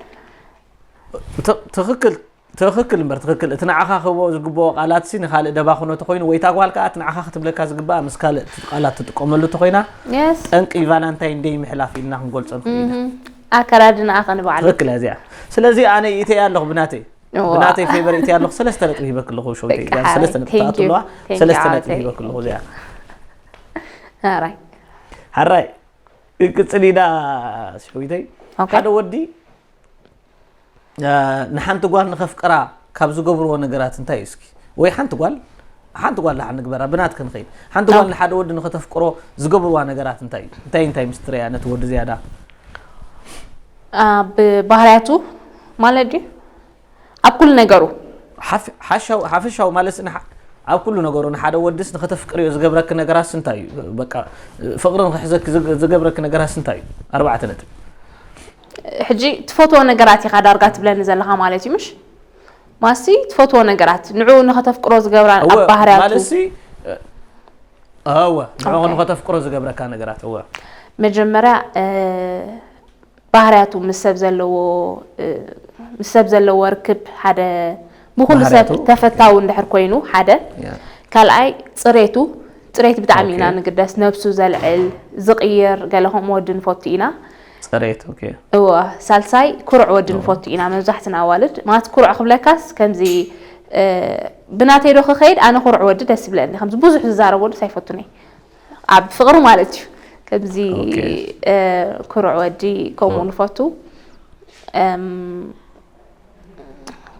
ት- ትኽክል ትኽክል እምበር ትኽክል እቲ ንዓኻ ክህቦ ዝግብኦ ቃላት ሲ ንኻልእ ደባኽኖ ተኾይኑ ወይ እታ ጓል ከዓ እቲ ንዓኻ ክትብለካ ዝግብኣ ምስ ካልእ እቲ ቃላት ትጥቀመሉ ተኾይና Yes። ጠንቂ ቫላንታይን ደይ ምሕላፍ ኢልና ክንገልጾ ንኽእል ኢና። እህ፣ ኣከዳድናኣ ከ ንባዕሉ። ትኽክል እያ እዚኣ። ስለዚ ኣነ ይእተያ ኣለኹ ብናተይ እዋ። ብናተይ ፌቨር ይእተያ ኣለኹ ሰለስተ ነጥቢ ሂበክ ኣለኹ ሸውተይ በቃ፣ እዚኣ ሰለስተ ሓራይ። ነጥቢ Thank you። ተኣትልዋ Thank you ሰለስተ ነጥቢ ዓወተይ። ሂበክ ኣለኹ እዚኣ። ሓራይ። ሓራይ ይቅጽል ኢና ሸዊተይ ኦኬ። ሓደ ወዲ ንሓንቲ ጓል ንኸፍቅራ ካብ ዝገብርዎ ነገራት እንታይ እዩ እስኪ? ወይ ሓንቲ ጓል ሓንቲ ጓል ደሓን ንግበራ ብናት ክንኸይድ ሓንቲ ጓል ንሓደ ወዲ ንኸተፍቅሮ ዝገብርዋ ነገራት እንታይ እዩ? እንታይ እንታይ ምስ ትርእያ ነቲ ወዲ ዝያዳ? ኣብ ባህርያቱ ማለት ድዩ? ኣብ ኩሉ ነገሩ ሓፊ- ሓሻው- ሓፈሻዊ ማለት ንሓ- ኣብ ኩሉ ነገሩ ንሓደ ወድስ ንኸተፍቅርዮ ዝገብረኪ ነገራትስ እንታይ እዩ? በቃ ፍቕሪ ንኽሕዘኪ ዝግ- ዝገብረኪ ነገራትስ እንታይ እዩ? ኣርባዕተ ነጥቢ። ሕጂ ትፈትዎ ነገራት ኢኻ ዳርጋ ትብለኒ ዘለኻ ማለት እዩ ምሽ ማሲ ትፈትዎ ነገራት ንዕኡ ንኸተፍቅሮ ዝገብራ ኣብ እወ፣ ባህርያቱ ማለትሲ እወ ንዕኡ ኦኬ። ንኸተፍቅሮ ዝገብረካ ነገራት እወ መጀመርያ እ፣ ባህርያቱ ምስ ሰብ ዘለዎ እ፣ ምስ ሰብ ዘለዎ ርክብ ሓደ ብኩሉ ሰብ ባህርያቱ? ተፈታዊ እንድሕር ኮይኑ ሓደ ያ። ካልኣይ ፅሬቱ ፅሬት ብጣዕሚ ኢና ኦኬ። ንግደስ ነብሱ ዘልዕል ዝቕይር ገለ ከምኡ ወዲ ንፈቱ ኢና ፅሬት ኦኬ እወ ሳልሳይ ኩሩዕ ወዲ ንፈቱ ኢና መብዛሕትና ኣዋልድ ማለት ኩሩዕ ክብለካስ ከምዚ እ፣ ብናተይ ዶ ክኸይድ ኣነ ኩሩዕ ወዲ ደስ ይብለኒ ከምዚ ብዙሕ ዝዛረብ ወድስ ኣይፈቱን እየ ኣብ ፍቕሪ ማለት እዩ ከምዚ ኦኬ። እ፣ ኩሩዕ ወዲ ከምኡ ንፈቱ እም፣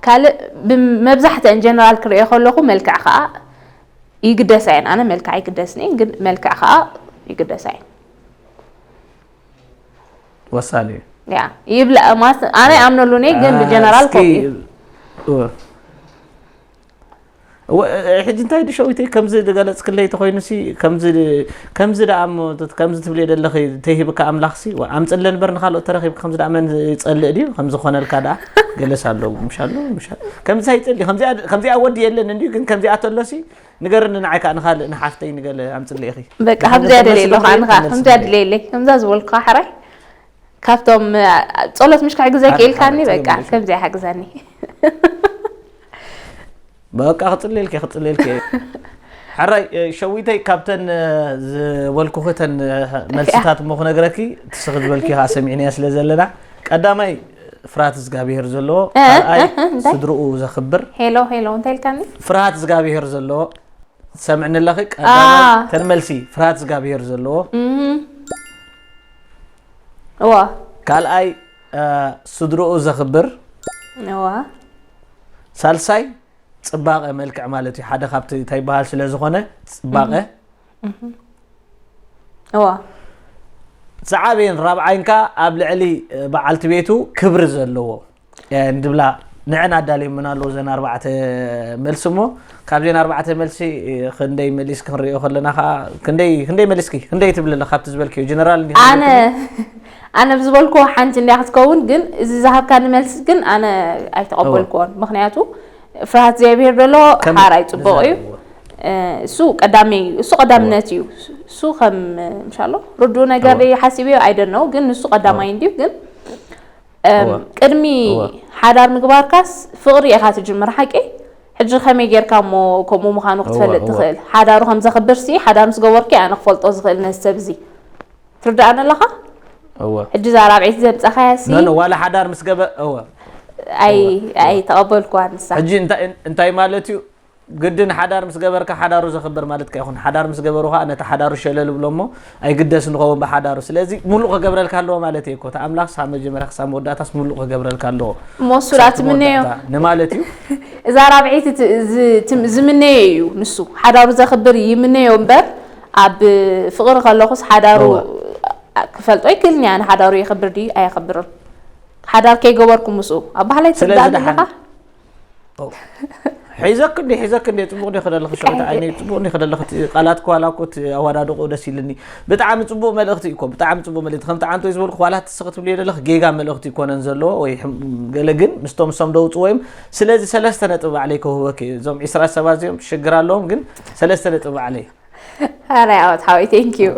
ካልእ ብመብዛሕትአን ጀነራል ክርእዮ ከለኹ መልክዕ ከዓ ይግደሳ እየን ኣነ መልክዕ ኣይግደስን እየ ግን መልክዕ ከዓ ይግደሳ እየን ወሳኒ እዩ ያ ይብላ ማለት ኣነ ይኣምነሉ ነይ ግን ብጀነራል ከምኡ እዩ ሕጂ እንታይ ድሸዊተይ ከምዚ ዝገለፅክለይ ተኮይኑ ሲ ከምዚ ከምዚ ደኣ እሞ ከምዚ ትብልዮ ዘለኺ ተይሂብካ ኣምላኽ ሲ ኣምፅለ ንበር ንካልኦት ተረኪብካ ከምዚ ደኣ መን ይፀልእ ድዩ ከምዚ ኮነልካ ደኣ ገለስ ኣለዉ ምሻሎ ምሻ ከምዚ ኣይፅሊ ከምዚኣ ወዲ የለን እንድዩ ግን ከምዚኣ ተሎ ሲ ንገርኒ ንዓይ ከዓ ንኻልእ ንሓፍተይ ንገለ ኣምፅለ ኢኺ በቃ ከምዚኣ ደልየ ኣለኹ ኣንኻ ከምዚኣ ድልየለይ ከምዛ ዝበልኩኻ ሕራይ ካብቶም ጸሎት ምሽ ክሕግዘኪ ኢልካኒ በቃ ከምዚኣ ሓግዛኒ በቃ ክፅልልኪ ክፅልልኪ ሕራይ ሸዊተይ ካብተን ዝበልኩኺ ተን መልስታት እሞ ክነግረኪ ትስኺ ዝበልኪ ከዓ ሰሚዕንያ ስለ ዘለና ቀዳማይ ፍርሃት እግዚኣብሄር ዘለዎ እ፣ ካልኣይ እ፣ እ፣ እንታይ? ስድርኡ ዘኽብር ሄሎ ሄሎ እንታይ ኢልካኒ ፍርሃት እግዚኣብሄር ዘለዎ ትሰምዕኒ ኣለኺ ቀዳማይ አ። ተን መልሲ ፍርሃት እግዚኣብሄር ዘለዎ እም፣ እዋ ካልኣይ እ፣ ስድርኡ ዘኽብር እዋ ሳልሳይ ፅባቐ መልክዕ ማለት እዩ። ሓደ ካብቲ እንታይ ይበሃል ስለ ዝኾነ ፅባቐ እዋ ዝዓበየን ራብዓይን ከኣ ኣብ ልዕሊ በዓልቲ ቤቱ ክብሪ ዘለዎ እንድብላ ንዐን ኣዳልየምና ኣለዉ ዘን ኣርባዕተ መልሲ። እሞ ካብዘን ኣርባዕተ መልሲ ክንደይ መሊስ ክንሪኦ ከለና ከዓ ክንደይ ክንደይ መሊስኪ ክንደይ ትብሊ ኣለካ ካብቲ ዝበልክዮ ጀነራል እንዲኻ ኣነ ዝበልክዮ? ኣነ ብዝበልኩዎ ሓንቲ እንዲያ ክትከውን፣ ግን እዚ ዝሃብካኒ መልሲ ግን ኣነ ኣይተቐበልኩዎን። ምክንያቱ ፍርሃት እግዚኣብሄር ዘሎ ከም ሓራይ ፅቡቕ እዩ። ዝዛረብዎ። እ፣ እሱ ቀዳሚ እሱ ቀዳምነት እዩ። እሱ ከም ምሻሎ ርዱእ ነገር እዋ። ሓሲበዮ ኣይደነው፣ ግን ንሱ ቀዳማይ እንዲዩ። ግን እም፣ እዋ። ቅድሚ እዋ። ሓዳር ምግባርካስ ፍቕሪ ኢኻ ትጅምር ሓቂ። ሕጂ ከመይ ጌርካ እሞ ከምኡ ምዃኑ ክትፈልጥ እዋ። ትኽእል? ሓዳሩ ከም ዘኽብር ሲ ሓዳር ምስ ገበርኩ ኣነ ክፈልጦ ዝኽእል ነዚ ሰብ እዚ። ትርድኣኒ ኣለኻ? እወ ሕጂ እዛ ራብዐይቲ ዘምጻኻያ ሲ ኖ ኖ ዋላ ሓዳር ምስ ገበ እወ ኣይ ኣይተቐበልኩዋን ንሳ። ሕጂ እንታይ እንታይ ማለት እዩ? ግድን ሓዳር ምስ ገበርካ ሓዳሩ ዘኽብር ማለት ከይኮን፣ ሓዳር ምስ ገበሩ ከዓ ነቲ ሓዳሩ ሸለል ብሎ እሞ ኣይግደስ ንኸውን ብሓዳሩ። ስለዚ ሙሉእ ክገብረልካ ኣለዎ ማለት እዩ እኮ። እቲ ኣምላኽ ክሳብ መጀመርያ ክሳብ መወዳእታስ ሙሉእ ክገብረልካ ኣለዎ። እሞ እሱ ዳ ክሳብ እቲ ትምነዮ መወዳእታ ንማለት እዩ። እዛ ራብዒቲ ት- ዝ- ትም- ዝምነዮ እዩ ንሱ። ሓዳሩ ዘኽብር ይምነዮ እምበር ኣብ ፍቕሪ ከለኹስ ሓዳሩ እወ። ክፈልጦ ይክእልኒ። ኣነ ሓዳሩ የኽብር ድዩ ኣየኽብርን? ሓዳር ከይገበርኩ ምስኡ ኣብ ባህላይ ስለዚ ትርዳእ ደሓን ዘለኻ? ሒዘክ እንዲ ሒዘክ እንዲ ጽቡቅ እንዲ ከደለኽ ሸዊት ዓይነይ ጽቡቅ እንዲ ከደለኽ እቲ ቃላት ኳላ እኮ እቲ ኣወዳድቆ ደስ ይልኒ። ብጣዕሚ ጽቡቅ መልእኽቲ እኮ ብጣዕሚ ጽቡቅ መልእኽቲ። ከምቲ ዓንቶ ዝበልኩ ዋላ ትስኽ ትብልዮ ዘለኽ ጌጋ መልእኽቲ ይኮነን ዘለዎ ወይ ሕም- ገለ ግን ምስቶም ምሶም ደውጽዎ እዮም። ስለዚ ሰለስተ ነጥቢ ባዕለይ ከውህበክ እዩ። እዞም ዒስራ ሰባት እዚኦም ሽግር ኣለዎም ግን ሰለስተ ነጥቢ ባዕለይ ኣራይ ዓወት ሓወይ thank you።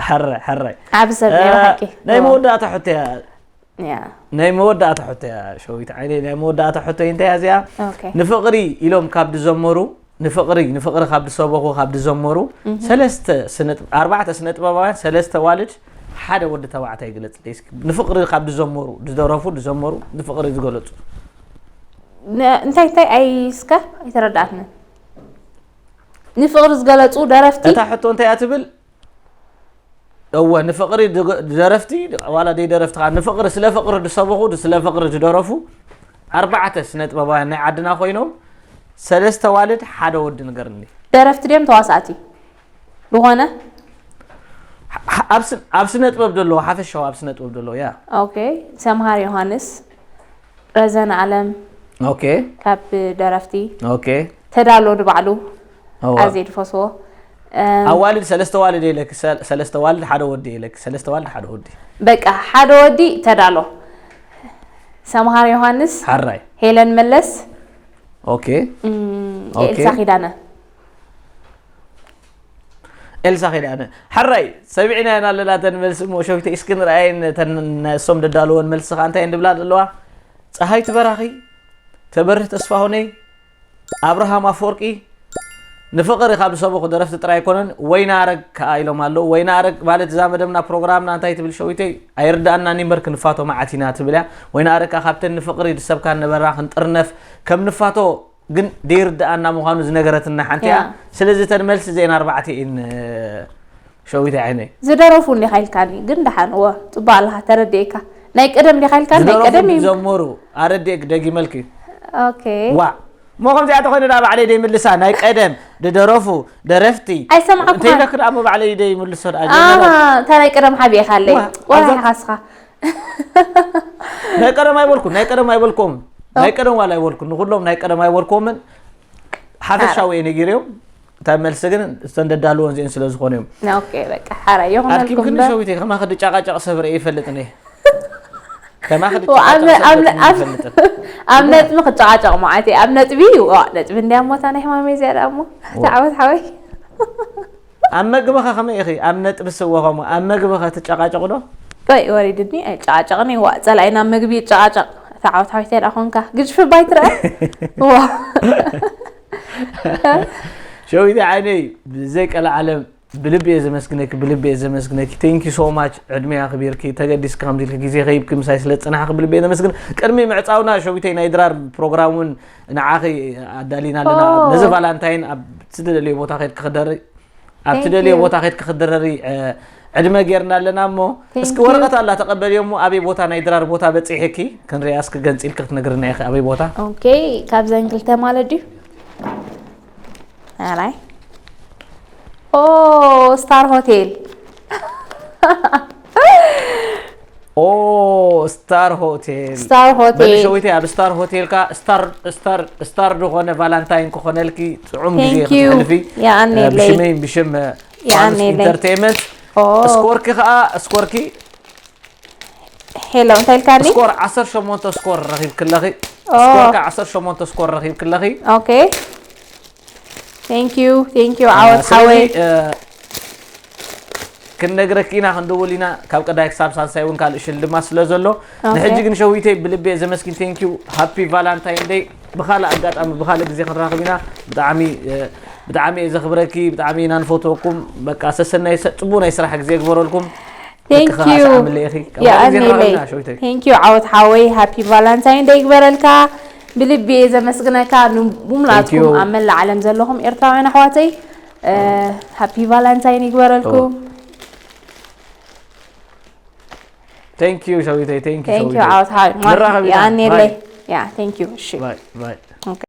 ሕረ ሕራይ ዓቢ ሰብ ነይሩ ሓቂ። ናይ መወዳእታ ሕቶ እያ። ያ ናይ መወዳእታ ሕቶ እያ ሸዊት ዓይነይ ናይ መወዳእታ ሕቶ እንታይ እያ እዚኣ? okay። ንፍቕሪ ኢሎም ካብ ዝዘመሩ ንፍቕሪ ንፍቕሪ ካብ ዝሰበኹ ካብ ዝዘመሩ ሰለስተ ስነጥብ ኣርባዕተ ስነጥበባውያን ሰለስተ ዋልድ ሓደ ወዲ ተባዕታይ ግለጽ እስኪ። ንፍቕሪ ካብ ዝዘመሩ ዝደረፉ ዝዘመሩ ንፍቕሪ ዝገለጹ ነ- እንታይ እንታይ ኣይ እስከ ኣይተረዳእትንን። ንፍቕሪ ዝገለጹ ደረፍቲ እታ ሕቶ እንታይ እያ ትብል? እወ ንፍቕሪ ዝገ- ዝደረፍቲ ዋላ ደይ ደረፍቲ ከዓ ንፍቕሪ ስለ ፍቕሪ ዝሰበኹ ስለ ፍቕሪ ዝደረፉ ኣርባዕተ ስነጥበባውያን ናይ ዓድና ኮይኖም ሰለስተ ዋልድ ሓደ ወዲ ንገርኒ። ደረፍቲ ድዮም ተዋሳእቲ ዝኾነ ኣብ ስ- ኣብ ስነ ጥበብ ዘለዎ ሓፈሻዊ ኣብ ስነ ጥበብ ዘለዎ ያ okay። ሰምሃር ዮሃንስ፣ ረዘን ኣለም ኦኬ ካብ ደረፍቲ፣ ኦኬ ተዳሎ ንባዕሉ እወ። ኣዝየ ዝፈስዎ። እም፣ ኣዋልድ ሰለስተ ዋልድ የለክ ሰ- ሰለስተ ዋልድ ሓደ ወዲ የለክ ሰለስተ ዋልድ ሓደ ወዲ በቃ ሓደ ወዲ ተዳሎ፣ ሰምሃር ዮሃንስ፣ ሓራይ ሄለን መለስ፣ ኦኬ እም፣ ኦኬ። ኤልሳ ኪዳነ። ኤልሳ ኪዳነ ሓራይ ሰሚዕና ኢና ኣለና ተን መልሲ እሞ ሸዊተ እስኪ ንርኣየን ተን እሶም ደዳልወን መልሲ ከዓ እንታይ እንድብላ ዘለዋ ፀሃይ ትበራኺ ተበርህ ተስፋሁነይ ኣብርሃም ኣፈወርቂ ንፍቕሪ ካብ ዝሰበኹ ደረፍቲ ጥራይ ኣይኮነን ወይና ኣረግ ከዓ ኢሎም ኣለዉ ወይና ኣረግ ማለት እዛ መደብና ፕሮግራምና እንታይ ትብል ሸዊተይ ኣይርዳእና ኒምበር ክንፋቶ መዓት ኢና ትብል እያ ወይና ኣረግ ከዓ ካብተን ንፍቕሪ ዝሰብካ ነበራ ክንጥርነፍ ከም ንፋቶ ግን ደይርድኣና ምዃኑ ዝነገረትና ሓንቲ እያ። ያ። ስለዚ እተን መልሲ እዚአን ኣርባዕተ እየን ሸዊት ዓይነይ። ዝደረፉ እንዲኻ ኢልካኒ ግን ደሓን እወ ፅቡቅ ኣለካ ተረዲኤካ። ናይ ቀደም እንዲኻ ኢልካኒ ናይ ዝደረፉ ቀደም እዩ። ዝዘመሩ ኣረዲኤክ ደጊመልኪ okay። ዋ እሞ ከምዚኣ ተኾይኑ ዳ ባዕለይ ደይምልሳ ናይ ቀደም ዝደረፉ ደረፍቲ ኣይሰማዕኩኻን። እንተይለክ ደኣ እሞ ባዕለይ ደይምልሶ ደኣ ኣሃ ጀመረ። እንታይ ናይ ቀደም ሓቢእካ ኣለይ ዋ፣ ወይ ኣብዛ- ሓስኻ ናይ ቀደም ኣይበልኩን ናይ ቀደም ኣይበልኩም ናይ ቀደም ዋላ ኣይበልኩን ንኩሎም ናይ ቀደም ኣይበልኩምን ሓፈሻዊ እየ ነጊርዮም እታ መልሲ ግን እተን ደዳልወን እዚአን ስለ ዝኾኑ እዮም okay በቃ ሓራ ይኹነልኩም ኣድኪምክኒ በር ሸዊተይ ከማኺ ድጫቃጨቕ ሰብ ርእየ ይፈልጥን እየ ከማኺ ዋ፣ ኣብ- ድጫቃጨቕ ሰብ ኣብ- ገጢሙ ኣብ- ይፈልጥን ኣብ ነጥቢ ክጨቃጨቕ መዓት እየ ኣብ ነጥቢ ዋ ነጥቢ እንዲያ ሞታ ናይ ሕማመይ ዝያዳ እሞ ተዓወት ሓወይ ኣብ መግብኸ ከመይ ኢኺ ኣብ ነጥቢ ስወ ከምኡ ኣብ መግብኸ ትጨቃጨቑ ዶ ወይ ወሪድኒ ኣይጨቃጨቕን እዩ ዋ ፀላኢ ናብ ምግቢ ይጨቃጨቕ ተዓወት ሓወይተይ ደኣ ኮንካ ግጅፊ ባይ ትረአ ዋ ሸዊተ ዓይነይ ብዘይ ቀልዓለም ብልቢ እየ ዘመስግነኪ ብልቢ እየ ዘመስግነኪ thank you so much ዕድመ ኣኽቢርኪ ተገዲስኪ ከምዚ ኢልኪ ግዜ ከይብኪ ምሳይ ስለ ዝፀናሕኪ ብልቢ እየ ዘመስግን ቅድሚ ምዕፃውና ሸዊተይ ናይ ድራር ፕሮግራም እውን ንዓኺ ኣዳሊና ኣለና ኦ። ነዚ ቫላንታይን ኣብ ትደልዮ ቦታ ከይድኪ ክደሪ ኣብ Thank ትደልዮ you። ቦታ ከይድኪ ክደረሪ እ፣ ዕድመ ጌርና ኣለና እሞ፣ እስኪ you። ወረቐት ኣላ ተቐበልዮ እሞ ኣበይ ቦታ፣ ናይ ድራር ቦታ በፂሕኪ ክንሪኣ፣ እስኪ ገንፂልኪ ክትነግርና ኢኺ ኣበይ ቦታ። ኦኬ፣ ካብዘን ክልተ ማለት ድዩ? ኣራይ ኦ፣ ስታር ሆቴል። ኦ፣ ስታር ሆቴል። ስታር ሆቴል። በሊ ሸዊተይ፣ ኣብ ስታር ሆቴልካ ስታር ስታር ስታር ዝኾነ ቫላንታይን ክኾነልኪ ጥዑም ግዜ Thank you። ክትሕልፊ፣ የቐንየለይ። ብሽመይ ብሽም የቐንየለይ። ኢንተርቴይመንት ኦ። ስኮርኪ ከዓ ስኮርኪ ሄሎ፣ እንታይ ኢልካኒ? ስኮር ዓሰርተ ሸሞንተ ስኮር ረኺብክለኺ። ኦ። ስኮርካ ዓሰርተ ሸሞንተ ስኮር ረኺብክለኺ። ኦኬ፣ thank you፣ thank you ዓወት ሓወይ። ክንነግረኪ ኢና፣ ክንድውል ኢና። ካብ ቀዳይ ክሳብ ሳልሳይ እውን ካልእ ሽልማት ስለ ዘሎ፣ ኦኬ። ንሕጂ ግን ሸዊተይ ብልቢ እየ ዘመስግን። Thank you፣ ሃፒ ቫላንታይን ደይ። ብኻልእ ኣጋጣሚ ብኻልእ ግዜ ክንራኸብ ኢና። ብጣዕሚ ብጣዕሚ እየ ዘኽብረኪ፣ ብጣዕሚ ኢና ንፈትወኩም። በቃ ሰሰናይ፣ ጽቡቅ ናይ ስራሕ ግዜ ግበረልኩም። Thank you። የኣንለይ። Thank you ዓወት ሓወይ፣ ሃፒ ቫላንታይን ደይ ይግበረልካ። ብልቢ እየ ዘመስግነካ። ንሙላትኩም ኣብ መላእ ዓለም ዘለኹም ኤርትራውያን ኣሕዋተይ፣ ሃፒ ቫላንታይን ይግበረልኩም። Thank you ሸዊተይ። Thank you Thank you ሸዊተይ። ዓወት ሓወይ። ንራኸብ ኢና። የኣንለይ። ባይ። Yeah, thank you። እሺ። ባይ ባይ። ኦኬ።